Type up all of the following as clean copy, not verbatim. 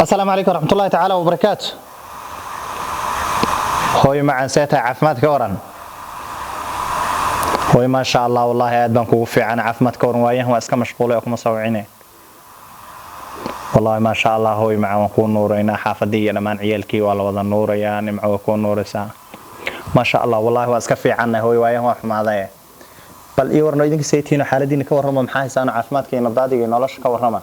Asalaamu calaykum waraxmatullahi tacaala wabarakaatu. Hooyo macaan, see tahay? Caafimaad ka waran, hooyo? Maasha Allah, wallaahi aad baan kugu fiican. Caafimaad ka waran? Waayahan waa iska mashquulay oo kuma soo wicine. Wallaahi maasha Allah, hooyo macaan, waan kuu nuuraynaa. Xaafadii iyo dhammaan ciyaalkii waa la wada nuurayaa. Nimco waa kuu nuuraysaa. Maasha Allah, wallaahi waa iska fiicannahay, hooyo. Waayahan waa xumaaday. Bal ii warno, idinka saytiino, xaaladiina ka warrama. Maxaa haysaano? Caafimaadka iyo nabdaadiga iyo nolosha ka warrama.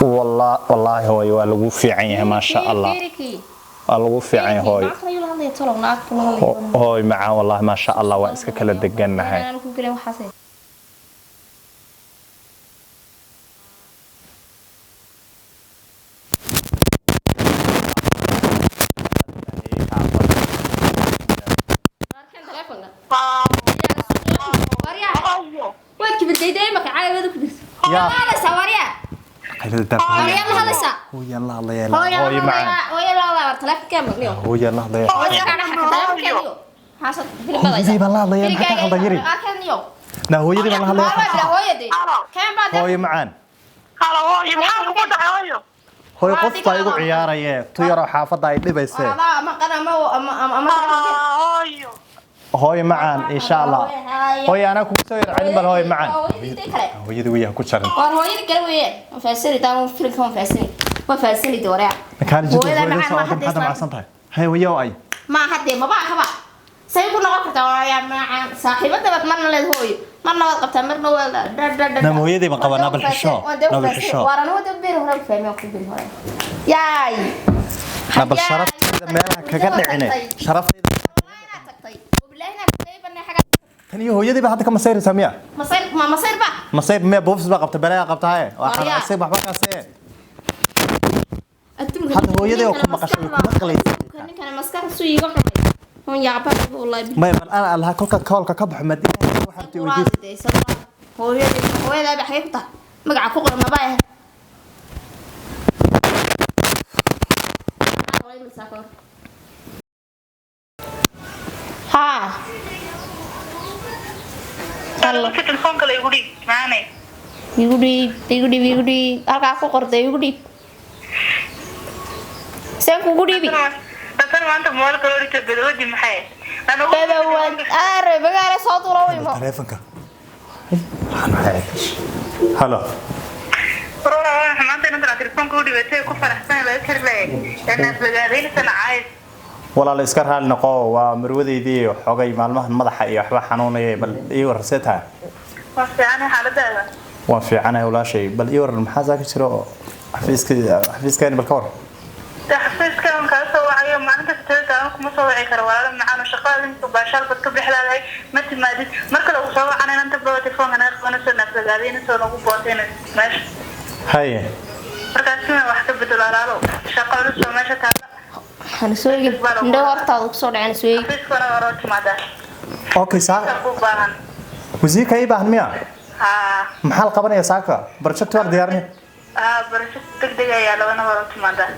Wallaahi hooyo, waa lagu fiican yahay, maasha Allah, waa lagu fiican yahay, hooyo. Hooy macaan, wallaahi maasha Allah, waa iska kala degannahay. Waad kibirtay imaka caawada ku jirta. Yaa. Hadlaysaa waryaa. Hooyaan la hadlaysaa. Hooyaan la hadlayaa. Hooyaan Hooyo macaan. Hooyaan la hadlaya, war taleefankaa maqliyo. Hooyaan la hadlayaa. Hooyadii Hooyadii baan la hadlayaa, maxaa ka qaldan yiri? Na hooyadii baan la hadlayaa. Hooyo macaan. Halo hooyo, maxaa kugu dhacay hooyo? Hooyo, qof baa igu ciyaaraye, tu yaroo xaafadda ay dhibaysee. Hooyo. Hooyo macaan, insha Allah, hooyo, anaa kugu soo yar celin. Bal hooyo macaan, hooyadii waya ku jarin. War hooyadii kale weeye. Waan taa filimka, waan faasani, waan faasani waraa. Kaali jidka. Hooyada Hooyada macaan, soo ma orda. hadda Maxaad islaan- macsan tahay? Hay wayo ay. Ma hadee maba ahaba, say ku noqon kartaa? Waayaa macaan, saaxiibada baad marna leed hooyo, marna waad qabtaa, marna waa dha. Naam, hooyadii baan qabaa, nabal xisho, nabal xisho. Waar anigu dad beri hore fahmay, ku beri hore yaay. Na bal sharaftayda meelaha kaga dhicine, sharaftayda. Tan iyo hooyadii baa hadda ka masayraysaa miya? Masayr ma masayr ba? Masayr miya? Buufis baa qabta, balaayaa qabtaye. Waa Waryaa. xanaaqsay waxba kaasee. Adduunka Hadda hooyadii oo ku maqashay way kuma qalaysaa. Ninkana maskaxda suu iiga xumay hun yaaba, wallahi. Maya, bal ana allaha kolka koolka ka baxo madiina waxaad weydiis. Hooyadii, hooyadaa ba xagee ku tahay? Magaca ku qoran maba ah. Haa. Marka telefoonka la igu dhiib maanay. Igu dhiib, igu dhiib, igu dhiib. Halkaa ku qortay, igu dhiib. Seen kugu dhiibi? Tan maanta moolka loo dhigto badawadi maxay? Badawad aare magaala soo duula weymo. Taleefanka. Halo. Maanta inanta telefoonka u dhibatay ku faraxsan laga kari lahay. Inaad badbaadaynaysan caayis. Walaal, iska raali noqo, waa marwadeydii xogay maalmahan madaxa iyo waxba xanuunayay. Bal ii waran, see tahay? Waa fiican xaaladaada. Waan fiicanahay, walaashay. Bal ii waran, maxaa saa ka jiro xafiiska? Xafiiskaani bal ka war. Xafiiska aan kaa soo wacayo maalinta fitada aan kuma soo wici karo, walaalo macaan, oo shaqada inta baashaal bad ka bixlaadahay ma timaadid. Marka lagu soo wacana inanta baba telefoonka naga qabanayso, naad badbaadaynayso, nagu bootaynayso meesha. Haye. Markaasina wax ka bedelo, walaalo, shaqo culus oo meesha taala. Waxaan soo eegin indho hortaada kusoo dhaceen, soo eegi. Xafiiskana hore u timaadaa. Okay, saa ku baahan. Wasiirka ii baahan miya? Haa. Maxaa la qabanaya saaka? Barjagta waa la diyaarinaya. Haa, barasho degdeg ayaa labana hore u timaadaa.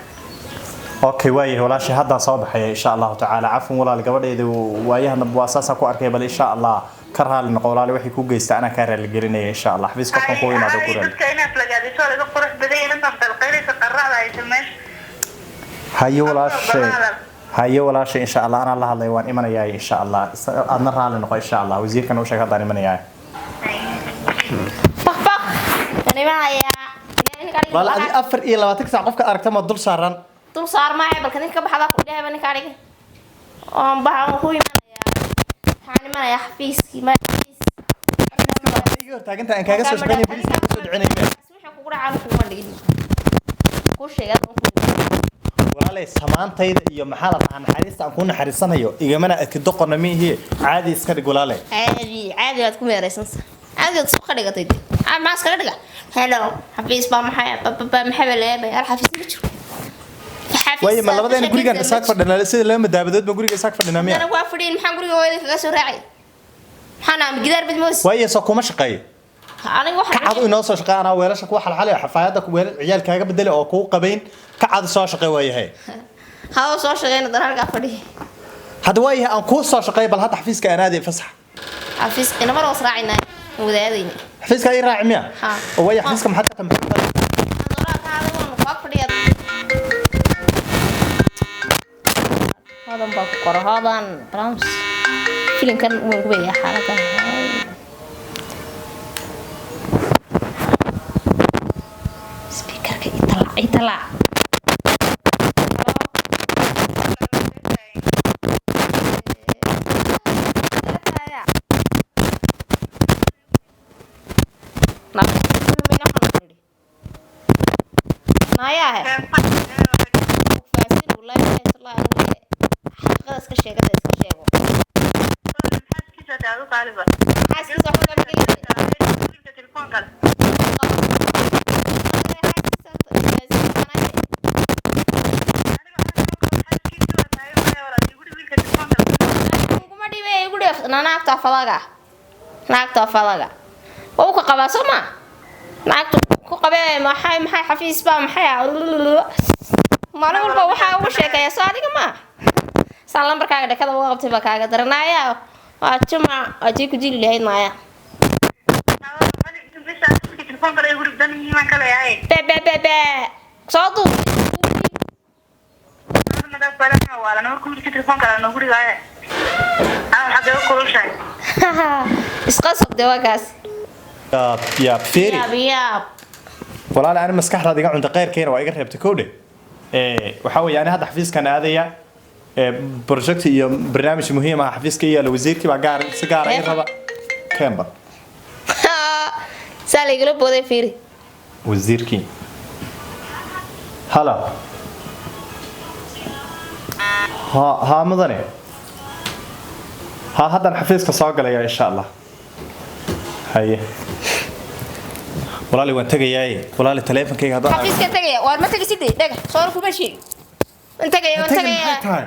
Okay, waayahay walaashay, haddaan soo baxaya insha Allahu tacaala. Cafwan walaal, gabadheedu waayahan dambe waa saasaan ku arkay. Bal insha Allah ka raali noqo walaal, waxay ku geysta anaa kaa raaligelinaya insha Allah. Xafiiska qofkan ku imaado ku raali. Dadka inaad lagaadiso laga qurux badan yahay intaan qalqaynaysa qarracda haysa meesha. Haye walaashay, haye walaashay, insha Allah anaa la hadlay, waan imanayaa insha Allah. Aadna raali noqo insha Allah. Wasiirkan u sheeg haddaan imanayaa. Baq baq kan imanaya. Walaal, adi 24 saac qofka aragta ma dul saaran. Dul saar maayo, balka ninka baxda ku ilaahay ba ninka dhigay oon baxa, waan ku imanaya, waxaan imanayaa xafiiskii ma xafiis. Iga hortaaginta aan kaaga soo shaqeynaya, bariis kaaga soo dhicinaya. Wixii kugu dhacaan kuma dhigin ku sheegay. Walaalay, samaantayda iyo maxaa la dhahaa, naxariista aan kuu naxariisanayo igamana adki, doqonna miihi. Caadi iska dhig, walaalay. Caadi caadi baad ku meeraysansa, caadi baad suuqa dhigatay dee. Maxaa iskaga dhiga? Hello, xafiis baa maxay bababa maxay baa leeyahay? Hal xafiis ma jiro. Waayo, ma labadeena gurigan isaag fadhinaa sida laba madaabadood ba guriga isaag fadhinaa miya? Ana waa fadhiin, maxaan guriga hooyada kaga soo raacay? Maxaan ama gidaar bad moos? Waayo, soo kuma shaqeeyo? Aniga waxaan Kacad inoo soo shaqeey, anaa weelasha kuwa xalxalay, xafaayadda ku weelal ciyaal kaaga bedeli oo kuu qabayn. Kacad soo shaqeey, waayahay. Hawa soo shaqeyna dan halkaa fadhiya. Hadda waayahay, aan kuu soo shaqeey. Bal hadda xafiiska aan aadey, fasax. Xafiis inamar hoos raacinaa. Wadaadayna. Xafiiska ii raaci miya? Ha. Oo waaya, xafiiska maxaad ka tahay? Adoraa kaada waan ku ag fadhiyaa. Hodan baa ku qora, Hodan Browns. Filimkan waan gubayaa xaaladdan. Speakerka italaac italaac. Naayahe. Faasin wallahi wallahi, xaqiiqada iska sheegada iska sheego. Xaaskiisa taadu qaaliba. Xaaskiisa waxba kama gelin. Wiilka telefoon kale. Xaaskiisa waa tahay walaal, igu wiilka telefoon kale. Kuma dhibe, igu dhif. Naagta fadaga, naagta fadaga waa uu ka qabaa soo ma naagtu ku qabee? Maxay xafiis baa maxay maalin walba waxaa ugu sheekeeya soo adiga ma saan lambarkaaga dhakada uga qabtay baa kaaga daranaaya. Waa jumac, waa tii ku dili lahayd naaya. Telefoon kale igu dhib, dan muhiiman kale yahay. Be be be be, soo duub. Telefoon kale noogu dhigaaye. Xagee u kulushahay? Isqasab de waa kaas. Yaab yaab, fiiri. Yaab yaab. Walaal, ani maskaxdaada iga cunta, qeyrkeena waa iga reebtay kowdhe. Waxaa weeye, ani hadda xafiiskan aadaya, project iyo barnaamij muhiim ah xafiiska yaala, wasiirkii baa gaar si gaar ah ii raba keenba. Saa laygala booday, fiiri. Wasiirkii, hala ha ha, mudane ha, haddaan xafiiska soo galaya insha Allah. Haye walaali, waan tegayaaye walaali, taleefankayga haddaan Xafiiska tagaya waar ma tagay sidii dhaga soo kuma sheegi, waan tagaya, waan Tegin tagaya. maxay tahay?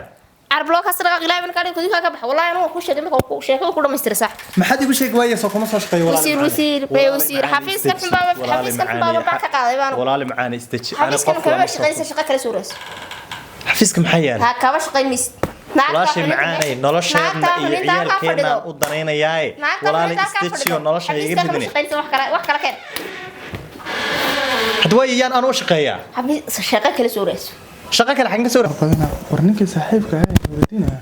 Carbloo ka saraqa qilaaban ka dhig ka bax. Wallahi anuu ku sheegay marka ku sheeko ku dhamaystir sax. Maxaad igu sheegi waayey? Soo kuma soo shaqeeyo walaali? Wasiir, macaane. Wasiir, bay Walaali wasiir, macaane, xafiiskan istaji. xunbaa- Walaali xafiiskan macaane, xunbaa baan ka qaaday baan. Walaali macaane, istaji. Ani Xafiiskan qof kama lama soo shaqaysa, shaqo kale suurayso. Xafiiska maxaa yaala? Ha kaba shaqayn maysid. Walaashay macaanay, nolosheedna iyo ciyaalkeenaan u danaynayaaye walaali, istajiyo nolosha iga Xafiiska kama ridine. shaqaynaysa, wax kale keen. Hadda waayo, yaan anu u shaqeeyaa? Xafiis shaqo kale suurayso. Shaqo kale xagin ka soo Badana war ninkii saaxiibka ahaa ee Nuuridiin ah,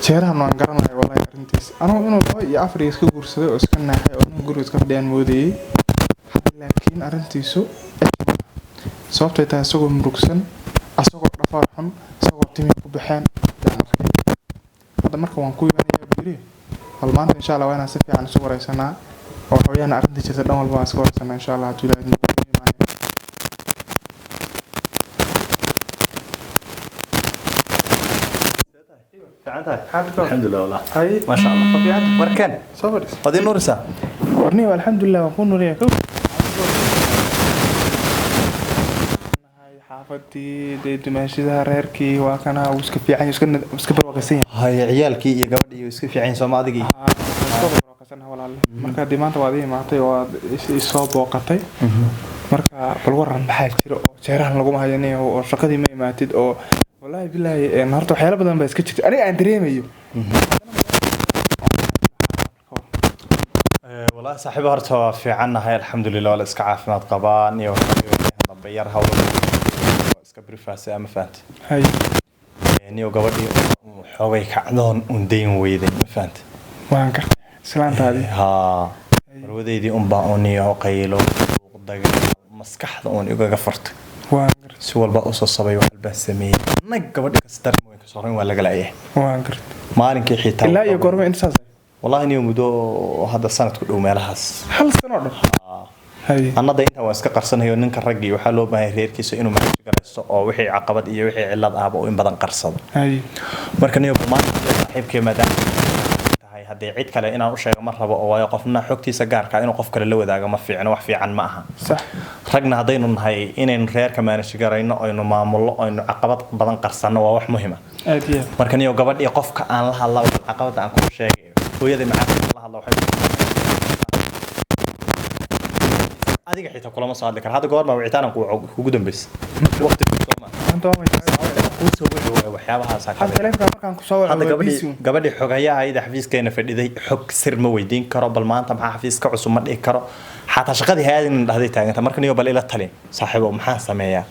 jeerahan waan garanaya wallahi arrintiis. Anugu inuu laba iyo afar iska guursaday oo iska naaxay oo nin guriga iska fadhiyaan moodayay hadda, laakiin arrintiisu sababtay tahay isagoo murugsan, asagoo dhafaar xun, isagoo timihii ku baxeen baan arkay hadda. Marka waan ku imaanayaa buu yidhi. Bal maanta insha Allah waa inaan si fiican isu wareysanaa oo waxaweyaan arrinta jirta dhan walba waan iska wareysanaa insha Allah hadduu Ilaahay idmo ku imaanaya. Alxamdulilah wallah. Haye. Maasha Allah. Fiican. Warkan. Soo fadhiis. Waad ii nuurisaa. Warniyo, alxamdulilah, waan kuu nuuriyaa kow. Xaafadii dee, dumaashidaha, reerkii waa kana, wuu iska fiican yahay, iska barwaaqaysan yahay. Haye, ciyaalkii iyo gabadhii iyo iska fiican sooma adigii? Haa, iska barwaaqaysan walaalle. Marka dee maanta waad ii imaatay oo aad isoo booqatay. Marka bal waran, maxaa jira oo jeerahan laguma hayaniyo oo shaqadii ma imaatid? Oo wallaahi bilaahi, horta waxyaalo badan baa iska jirta aniga aan dareemayo. Wallaahi saaxiibo, horta waa fiicannahay, alxamdulilah, waa la iska caafimaad qabaan iyo dambe yar hawlo waa iska brifaasi ama fahante. Hay. Niyo gabadhii xoogay kacdoon un dayn weyday, ma fahante? Waan gartay, islaantaadii. Haa, marwadeydii unbaa uniyo qaylo dagaal maskaxda uun igaga furtay. Waan gartay. Si walba usoo sabay, wax walbaa sameeyey, nag gabadhi kas darma weyn kasoo horeyn waa laga laayahay. Waan gartay. Maalinkii xitaa Ilaa iyo goorma inta saas ahayd? Wallahi niyo muddo hadda sanad ku dhow meelahaas. Hal sano oo dhan? Hay. Annada intaan waan iska qarsanayo. Ninka raggii waxaa loo baahan yahay reerkiisa inuu manage garaysto oo wixii caqabad iyo wixii cillad ahba uu in badan qarsado. Hay. Marka niyo maanta saaxiibkay maadaama tahay, haddii cid kale inaan u sheego ma rabo, oo waayo qofna xogtiisa gaarka ah inuu qof kale la wadaago ma fiicno, wax fiican ma aha. Sax. Ragna haddaynu nahay, inaynu reerka manage garayno, aynu maamullo, aynu caqabad badan qarsanno waa wax muhiim ah. Aad iyo aad. Marka niyo gabadhii qofka aan la hadla caqabada aan kuu sheegay, hooyadii macaan la hadla, waxay adiga xitaa kulama soo hadli kara. Hadda goorma wicitaan aan kugu dambeysay? Waqti soo ma Maanta waa may tahay. kuu soo wici waayo waxyaabahaasa Hadda taleefanka markaan ku soo waco hadda waa gabadhii busy. Gabadhii xogayaha ayada xafiiskeena fadhiday xog sir ma weydiin karo. Bal maanta maxaa xafiis ka cusub ma dhihi karo. Xataa shaqadii hay-adina dhahday taaganta. Marka niyo, bal ila tali, saaxiibo, maxaan sameeyaa?